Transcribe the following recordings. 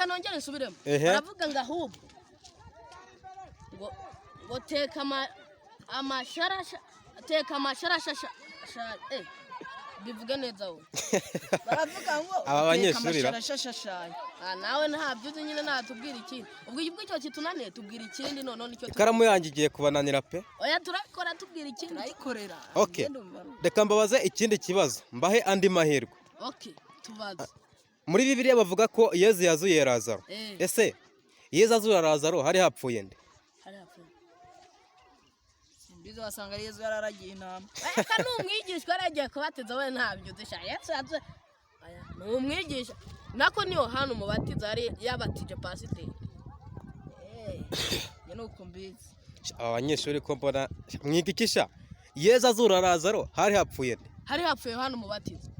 Reka nongere nsubiremo. Ehe. Baravuga ngo ahubwo ngo teka amasharasha, teka amasharasha, bivuge neza wowe. Baravuga ngo Aba banyeshuri ra? amasharashashashaye. Ah, nawe ntabyo uzi nyine, natubwira ikindi. Ubwo icyo kitunaniye, tubwira ikindi noneho nicyo Ikaramu yanjye igiye kubananira pe. Oya, turakora, tubwira ikindi. Turayikorera. Okay. Ngende umva. Reka mbabaze ikindi kibazo, mbahe andi mahirwe. Okay, tubaze. Muri Bibiliya bavuga ko Yezu yazuye Lazaro. Ese Yezu azura Lazaro hari hapfuye nde? Hari hapfuye. Simbizi, wasanga ari Yezu yararagiye intama. Eka, ni umwigishwa yari yagiye kubatiza, we ntabyo uzi sha. Yesu yazuye. Aya, ni umwigisha, nako ni Yohana Umubatiza yari yabatije pasiteri. Eh, njye ni uko mbizi. Aba banyeshuri ko mbona mwiga iki sha? Yezu azura Lazaro hari hapfuye nde? Hari hapfuye Yohana Umubatiza.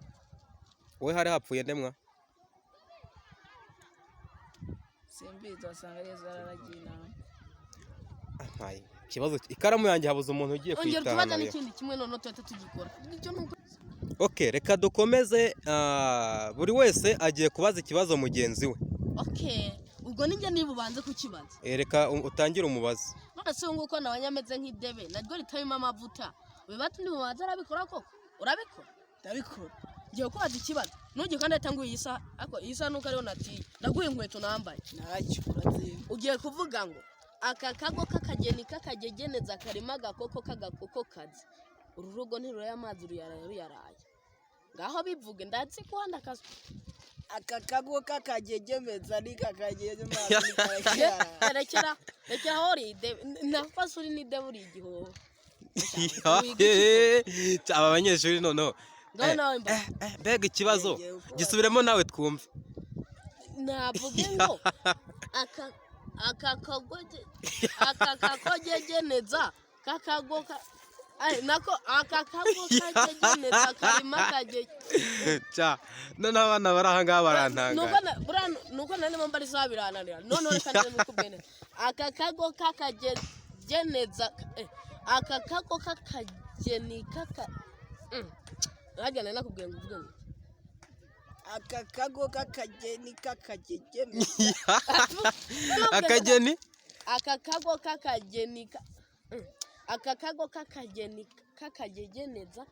Wowe hari hapfuye nde mwa? Simbizi, wasanga ari Yezu yararagiye intama. Ampaye ikibazo, ikaramu yanjye habuze umuntu ugiye Ongera kuyitahana utubaza rero. n'ikindi kimwe, noneho tuhita tugikora icyo ni uko. Okay, reka dukomeze. Buri wese agiye kubaza ikibazo mugenzi we. Okay, ubwo ninjye niba ubanze kukibaza. Reka utangire umubaze. None se ubu nguko nabonye ameze nk'idebe naryo ritarimo amavuta, ubibaza undi mubanza arabikora koko? Urabikora? Ndabikora. Ngiye kubaza ikibazo ntugire kandi ahita nguha iyi saha, ariko iyi saha nuko ariyo natiye, ndaguha inkweto nambaye. Ntacyo, uratsinda. Ugiye kuvuga ngo aka kago k'akageni k'akagegeneza karimo agakoko k'agakoko kazi, uru rugo ntiruraya amazi, ruyaraye ruyaraye. Ngaho bivuge, ndatsi kuhanda akazi. Aka kago k'akagegemeza ni kakagegema. Rekera, rekera aho uri idebe nafase, uri n'idebe, uri igihoho. Aba banyeshuri noneho. Ngaho nawe mba. Mbega ikibazo! Gisubiremo nawe twumve. Navuge ngo aka kakogegeneza kakago ka, ay, nako aka kago kagegeneza karimo akage. Ca noneho abana bari aha ngaha barantangaje. Buriya nuko nari mbari isaha birananira. Noneho reka ndebe mbikubwire neza. Aka kago kakagegeneza, aka kago kakageni kaka, harya nari nakubwiye ngo uvuge ngo Aka kago k'akageni k'akagegemeza. Akageni. Aka kago k'akageni aka kago k'akageni k'akagegeneza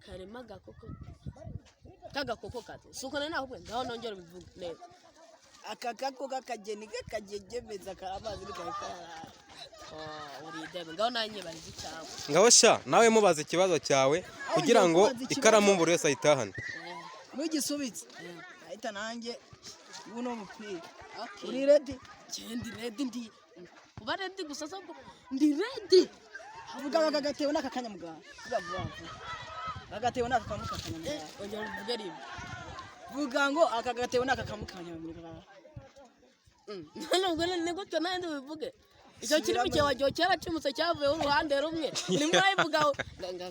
karimo agakoko k'agakoko kazi, si uko nari nakubwiye? Ngaho nongera ubivuge neza. Aka kago k'akageni k'akagegemeza amazi ni kare karara. Oh, uri idebe. Ngaho nanjye bariza icyabo. Ngaho sha, nawe mubaza ikibazo cyawe kugira ngo kubaza ikibazo. ikaramu buri wese ayitahane. Nugisubitse ahita nanjye uno mupira. Okay. Uri ready? Njye ndi ready, ndi uba ready gusa so ndi ready. Vuga aka gatebo n'aka kanyamuganga. Vuga vuba vuba. Aka gatebo n'aka kamuka kanyamuganga. Ongera ubivuge rimwe. Vuga ngo aka gatebo n'aka kamuka kanyamuganga. None ubwo ni gutyo nawe ubivuge, icyo kirimi cyawe wagiye cyaracumutse, cyavuyeho uruhande rumwe, urimo urabivugaho.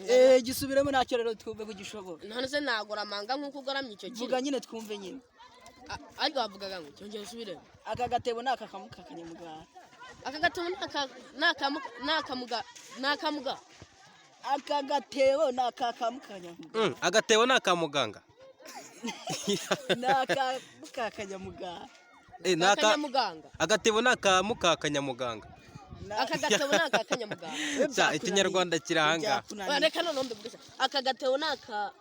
Eh, gisubiremo ntacyo rero, twumve ko gishobora. None se nagora amanga nk'uko ugoramye icyo Vuga kirimi? nyine, twumve nyine. Ariko wavugaga ngo cyongera usubiremo. Aka gatebo n'aka kamuka kanyamuganga. Aka gatebo ni akamuga, ni akamuga. Aka gatebo n'aka kamuka kanyamuganga. Agatebo ni aka muganga. N'aka muka kanyamuganga. Ni aka Akanyamuganga. Agatebo ni aka mukakanyamuganga. Aka gatebo ni aka kanyamuganga. Cya, Ikinyarwanda kiri ahangaha. Oya, reka noneho mbivuge. Aka gatebo ni aka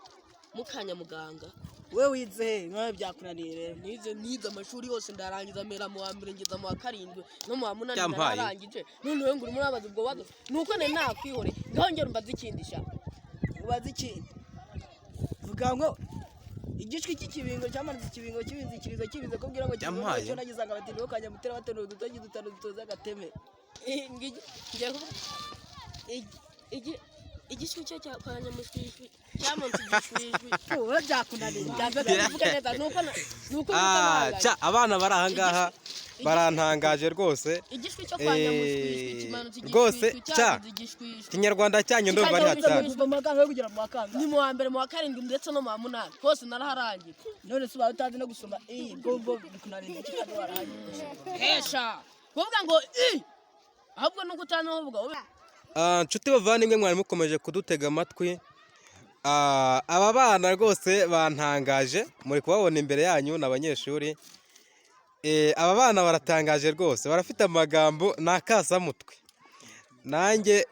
mukanyamuganga. We wize he? Nkawe byakunaniye rero. Nize amashuri yose ndarangiza, mpera mu wa mbere ngeza mu wa karindwi no mu wa munani. Byampaye. Nararangije. None wowe ngo urimo urabaza ubwo bubazo, nuko nari nakwihoreye. Ngaho ngera umbaze ikindi sha. Ubaze ikindi. Vuga ngo igishwi cy'ikibingo cyamanitse ikibingo kibinze ikirizo kibinze kubwira ngo Byampaye. cyo nagize ngo abatindi bo kanyamutera baterura udutoki dutanu dutoza agateme. Ngiye kuvuga igishwi cyo cya kwa nyamushwishwi cyamanitse igishwishwi. Wowe byakunaniye. Bivuga neza, nuko Ah, nuko ca abana bari ahangaha barantangaje rwose. Igishwi cyo kwa nyamushwishwi kimanutse Rwose, igishwishwi ca. cyagize igishwishwi. Ikinyarwanda cyanyu ndumva ari Kikajya hatari. Kuva mu wa kangahe kugera mu wa kangahe? Ni mu wa mbere, mu wa karindwi ndetse no mu wa munani hose naraharangiye. None se ubaye utazi no gusoma iyi ngo bikunaniye iki kandi warangije? Hesha kuvuga ngo i ahubwo nuko utanavuga wowe. Ah, nshuti bavandimwe mwari mukomeje kudutega amatwi. Aba bana rwose bantangaje, muri kubabona imbere yanyu, ni abanyeshuri. Aba bana baratangaje rwose, barafite amagambo ni akasamutwe. Nanjye